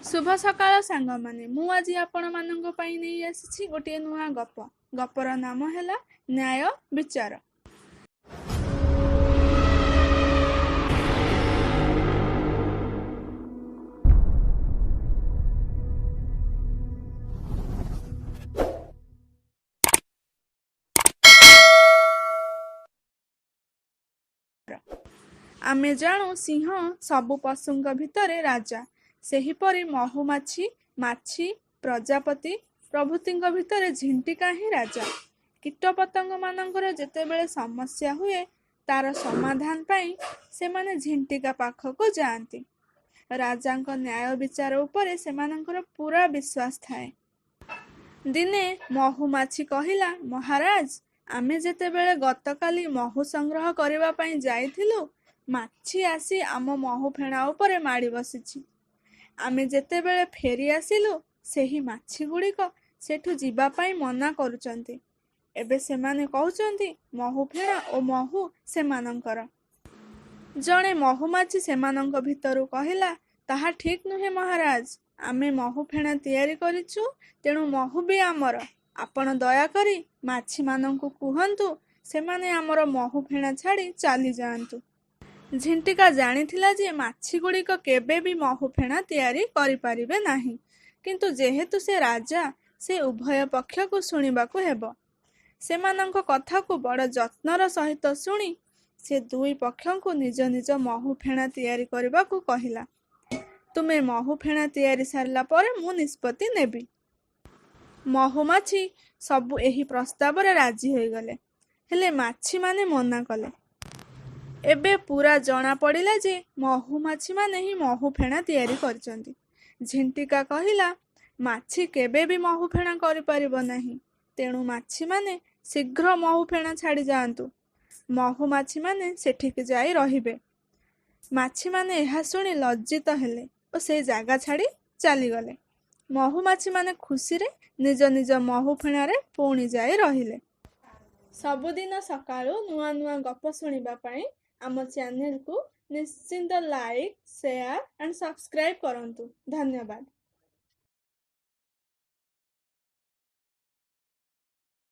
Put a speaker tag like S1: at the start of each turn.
S1: ଶୁଭ ସକାଳ ସାଙ୍ଗମାନେ, ମୁଁ ଆଜି ଆପଣମାନଙ୍କ ପାଇଁ ନେଇ ଆସିଛି ଗୋଟିଏ ନୂଆ ଗପ। ଗପର ନାମ ହେଲା ନ୍ୟାୟ ବିଚାର। ଆମେ ଜାଣୁ ସିଂହ ସବୁ ପଶୁଙ୍କ ଭିତରେ ରାଜା। ସେହିପରି ମହୁମାଛି, ମାଛି, ପ୍ରଜାପତି ପ୍ରଭୃତିଙ୍କ ଭିତରେ ଝିଣ୍ଟିକା ହିଁ ରାଜା। କୀଟପତଙ୍ଗମାନଙ୍କର ଯେତେବେଳେ ସମସ୍ୟା ହୁଏ, ତାର ସମାଧାନ ପାଇଁ ସେମାନେ ଝିଣ୍ଟିକା ପାଖକୁ ଯାଆନ୍ତି। ରାଜାଙ୍କ ନ୍ୟାୟ ବିଚାର ଉପରେ ସେମାନଙ୍କର ପୂରା ବିଶ୍ୱାସ ଥାଏ। ଦିନେ ମହୁମାଛି କହିଲା, "ମହାରାଜ, ଆମେ ଯେତେବେଳେ ଗତକାଲି ମହୁ ସଂଗ୍ରହ କରିବା ପାଇଁ ଯାଇଥିଲୁ, ମାଛି ଆସି ଆମ ମହୁଫେଣା ଉପରେ ମାଡ଼ି ବସିଛି। ଆମେ ଯେତେବେଳେ ଫେରି ଆସିଲୁ, ସେହି ମାଛିଗୁଡ଼ିକ ସେଠୁ ଯିବା ପାଇଁ ମନା କରୁଛନ୍ତି। ଏବେ ସେମାନେ କହୁଛନ୍ତି, ମହୁଫେଣା ଓ ମହୁ ସେମାନଙ୍କର। ଜଣେ ମହୁମାଛି ସେମାନଙ୍କ ଭିତରୁ କହିଲା, "ତାହା ଠିକ୍ ନୁହେଁ ମହାରାଜ! ଆମେ ମହୁଫେଣା ତିଆରି କରିଛୁ, ତେଣୁ ମହୁ ବି ଆମର। ଆପଣ ଦୟାକରି ମାଛିମାନଙ୍କୁ କୁହନ୍ତୁ, ସେମାନେ ଆମର ମହୁଫେଣା ଛାଡ଼ି ଚାଲିଯାଆନ୍ତୁ। ଝିଣ୍ଟିକା ଜାଣିଥିଲା ଯେ ମାଛିଗୁଡ଼ିକ କେବେ ବି ମହୁଫେଣା ତିଆରି କରିପାରିବେ ନାହିଁ। କିନ୍ତୁ ଯେହେତୁ ସେ ରାଜା, ସେ ଉଭୟ ପକ୍ଷକୁ ଶୁଣିବାକୁ ହେବ। ସେମାନଙ୍କ କଥାକୁ ବଡ଼ ଯତ୍ନର ସହିତ ଶୁଣି ସେ ଦୁଇ ପକ୍ଷଙ୍କୁ ନିଜ ନିଜ ମହୁଫେଣା ତିଆରି କରିବାକୁ କହିଲା। "ତୁମେ ମହୁଫେଣା ତିଆରି ସାରିଲା ପରେ ମୁଁ ନିଷ୍ପତ୍ତି ନେବି। ମହୁମାଛି ସବୁ ଏହି ପ୍ରସ୍ତାବରେ ରାଜି ହୋଇଗଲେ। ହେଲେ ମାଛିମାନେ ମନା କଲେ। ଏବେ ପୂରା ଜଣାପଡ଼ିଲା ଯେ ମହୁମାଛିମାନେ ହିଁ ମହୁଫେଣା ତିଆରି କରିଛନ୍ତି। ଝିଣ୍ଟିକା କହିଲା, "ମାଛି କେବେ ବି ମହୁଫେଣା କରିପାରିବ ନାହିଁ। ତେଣୁ ମାଛିମାନେ ଶୀଘ୍ର ମହୁଫେଣା ଛାଡ଼ି ଯାଆନ୍ତୁ। ମହୁମାଛିମାନେ ସେଠିକି ଯାଇ ରହିବେ। ମାଛିମାନେ ଏହା ଶୁଣି ଲଜ୍ଜିତ ହେଲେ ଓ ସେ ଜାଗା ଛାଡ଼ି ଚାଲିଗଲେ। ମହୁମାଛିମାନେ ଖୁସିରେ ନିଜ ନିଜ ମହୁଫେଣାରେ ପୁଣି ଯାଇ ରହିଲେ। ସବୁଦିନ ସକାଳୁ ନୂଆ ନୂଆ ଗପ ଶୁଣିବା ପାଇଁ ଆମ ଚ୍ୟାନେଲକୁ ନିଶ୍ଚିତ ଲାଇକ୍, ସେୟାର ଆଣ୍ଡ ସବସ୍କ୍ରାଇବ୍ କରନ୍ତୁ। ଧନ୍ୟବାଦ।